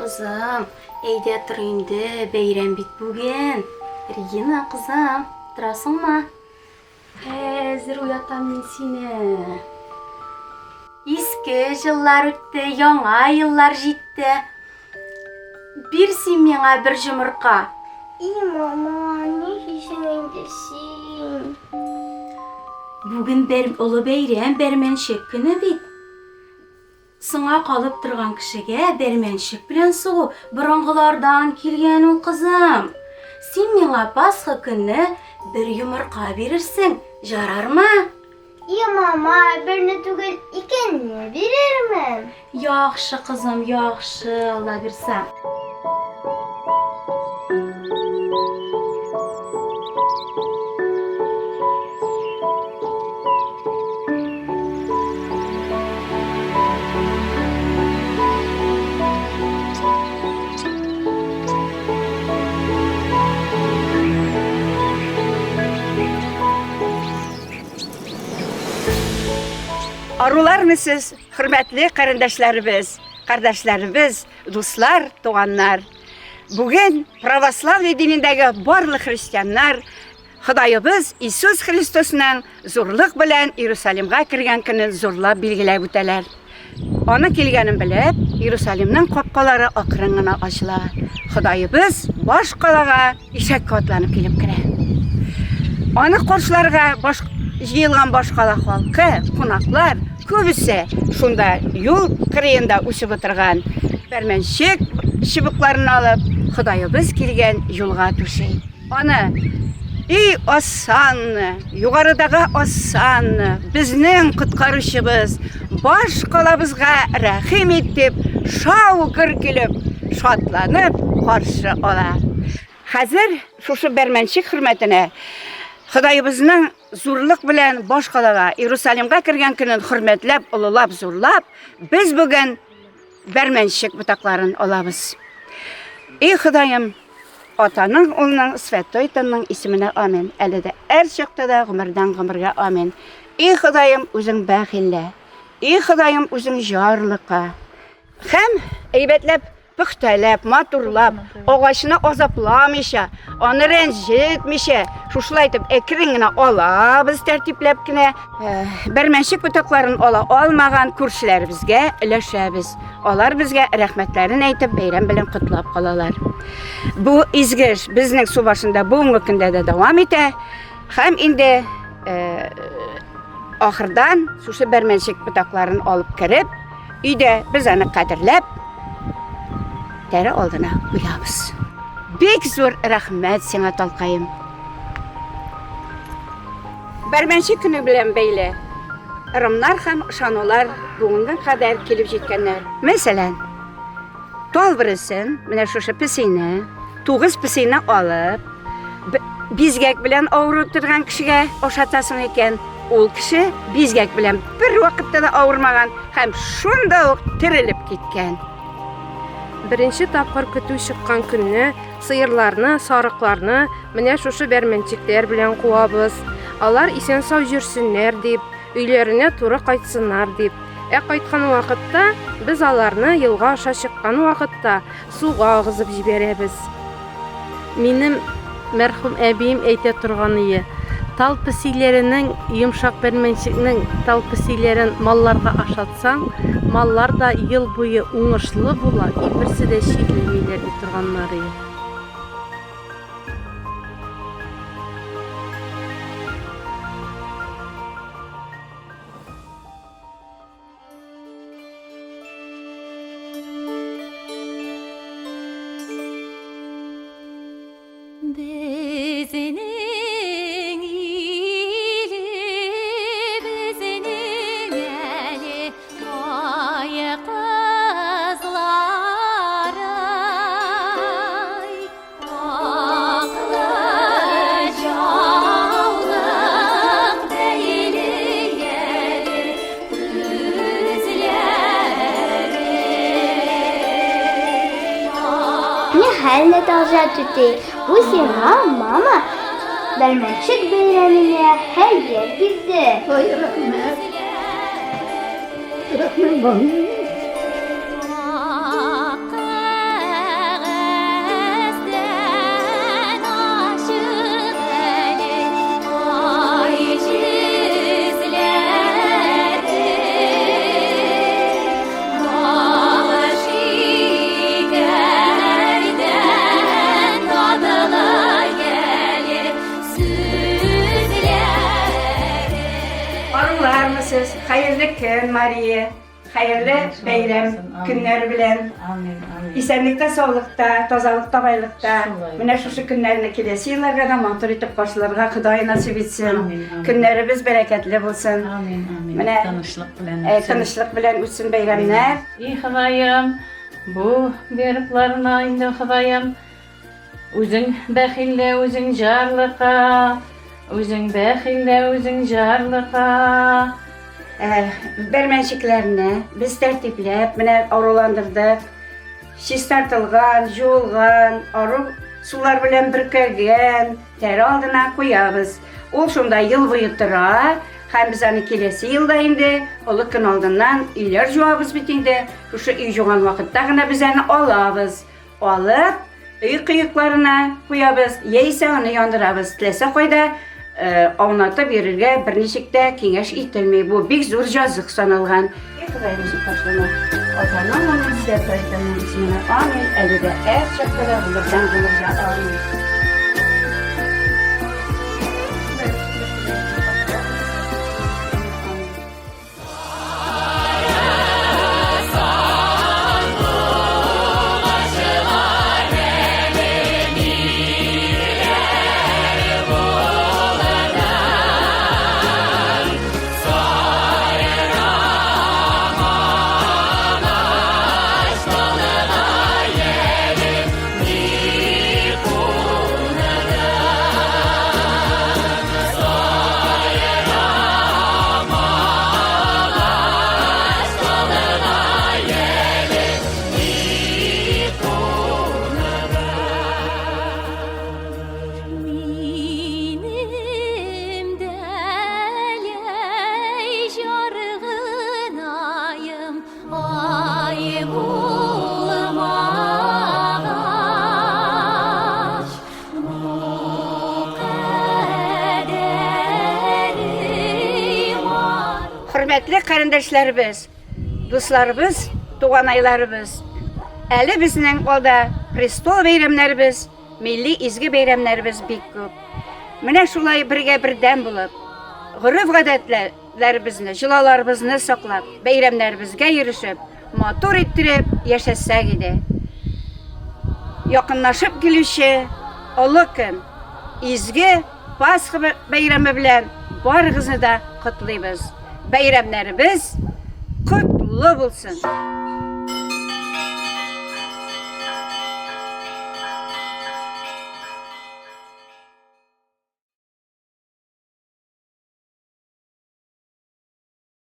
Кызым, әйдә тор инде, бәйрәм бит бүген. Регина, кызым, торасыңмы? Хәзер уятам мин сине. Иске җыллар үтте, яңа еллар җитте. Бир син миңа бер җомырка. И, мама, ни дисең инде син? Бүген бер олы бәйрәм, бәрмәнчек көне бит. Соңа калып торган кешегә бәрмәнчек белән сугу борынгылардан килгән ул, кызым. Син миңа Пасха көнне бер йомырка бирерсең, җарармы? И, мама, берне түгел, икене бирермен. Яхшы, кызым, яхшы, Алла бирсә. Арулармы сез, хөрмәтле карендәшләребез, кардәшләребез, дуслар, туганнар. Бүген православный динендәге барлык христианнар Ходаебыз Иисус Христосның зурлык белән Иерусалимга кергән көнен зурлап билгеләп үтәләр. Аны килгәнен белеп, Иерусалимның капкалары акрын гына ачыла. Ходаебыз баш калага ишәккә атланып килеп керә. Аны каршыларга баш җыелган башкала халкы, кунаклар күбесе шунда юл кырыенда үсеп утырган бәрмәнчек чыбыкларын алып, Ходаебыз килгән юлга түши. Аны, Эй, Осанна, югарыдагы Осанна, безнең коткаручыбыз, баш калабызга рәхим ит, дип, шау гөр килеп, шатланып каршы ала. Хәзер шушы бәрмәнчек хөрмәтенә Ходаебызның зурлык белән баш калага, Иерусалимга кергән көнен хөрмәтләп, олылап, зурлап, без бүген бәрмәнчек ботакларын алабыз. Эй, Ходаем, Атаның, Улның, Святой Тынның исеменә амин. Әле дә әр чакта да гомердән гомергә амин. Эй, Ходаем, үзең бәхиллә. Эй, Ходаем, үзең җарлыка. Һәм әйбәтләп пөхтәләп, матурлап, агачны азапламыйча, аны рәнҗетмичә, шушылай итеп әкрен генә алабыз тәртипләп кенә. Э, бәрмәнчек ботакларын ала алмаган күршеләребезгә өләшәбез. Алар безгә рәхмәтләрен әйтеп, бәйрәм белән котлап калалар. Бу изге эш безнең су башында бүгенге көндә дә дәвам итә. Һәм инде э, ахырдан шушы бәрмәнчек ботакларын алып кереп, өйдә без аны кадерләп, тәре алдына куябыз. Бик зур рәхмәт сиңа, Талкаем. Бәрмәнчек көне белән бәйле ырымнар һәм ышанулар бүгенге кадәр килеп җиткәннәр. Мәсәлән, тал бересен, менә шушы песине, тугыз песине алып, бизгәк белән авырып торган кешегә ашатасың икән, ул кеше бизгәк белән бер вакытта да авырмаган һәм шунда ук терелеп киткән. Беренче тапкыр көтү чыккан көнне сыерларны, сарыкларны менә шушы бәрмәнчекләр белән куабыз. Алар исән-сау йөрсеннәр дип, өйләренә туры кайтсыннар дип. Ә кайткан вакытта без аларны елга аша чыккан вакытта суга агызып җибәрәбез. Минем мәрхүм әбием әйтә торганые, тал песиләренең, йомшак бәрмәнчекнең тал песиләрен малларга ашатсаң, маллар да ел буе уңышлы була и берсе дә чирләмиләр ди торганнарые. Безнең илебезнең әле ай кызлары, Аклы җаулык бәйли әле күзләре. Нихәл, Наталжа түтәй, бу сиңа мама Бәрмәнчек бәйрәменә хәер бирде. Ой, рәхмәт. Рәхмәт, балам. Арулармысыз? Хәерле көн, Мария. Хәерле бәйрәм көннәре белән. Амин, амин. Исәнлектә, саулыкта, тазалыкта, байлыкта. Шулай. Менә шушы көннәрне киләсе елларга да матур итеп каршыларга Ходай насыйп итсен. Амин, амин. Көннәребез бәрәкәтле булсын. Амин, амин. Менә тынычлык белән э, үтсен. тынычлык белән үтсен бәйрәмнәр. И Ходаем, бу беркларына инде Ходаем, үзең бәхилле, үзең җарлыка, үзең бәхилле, үзең җарлыка. Э, бәрмәнчекләрне без тәртипләп, менә аруландырдык. Чистартылган, жуылган, ару сулар белән бөркәлгән тәре алдына куябыз. Ул шунда ел буе тора, һәм без аны киләсе елда инде олы көн алдыннан өйләр жуабыз бит инде. Шушы өй жуган вакытта гына без аны алабыз. Алып, өй кыекларына куябыз, яисә аны яндырабыз. Теләсә кайда э, аунатып йөрергә берничек тә киңәш ителми. Бу бик зур җазык саналган. Эй, Ходаебыз, ташлама. Атаның, улының, Святой исеменә. Амин. Әле дә һәр чакта да гомердән гомергә. Амин. Минем дәләй жаргынаем, ай булмагач, Хөрмәтле карендәшләребез, дусларыбыз, туганайларыбыз! Әле безнең алда престол бәйрәмнәребез, милли изге бәйрәмнәребез бик күп. Менә шулай бергә бердәм булып, гореф-гадәтләребезне, йолаларыбызны саклап, бәйрәмнәребезгә йөрешеп, матур иттереп яшәсәк иде. Якынлашып килүче олы көн, изге Пасха бәйрәме белән барыгызны да котлыйбыз. Бәйрәмнәребез котлы булсын!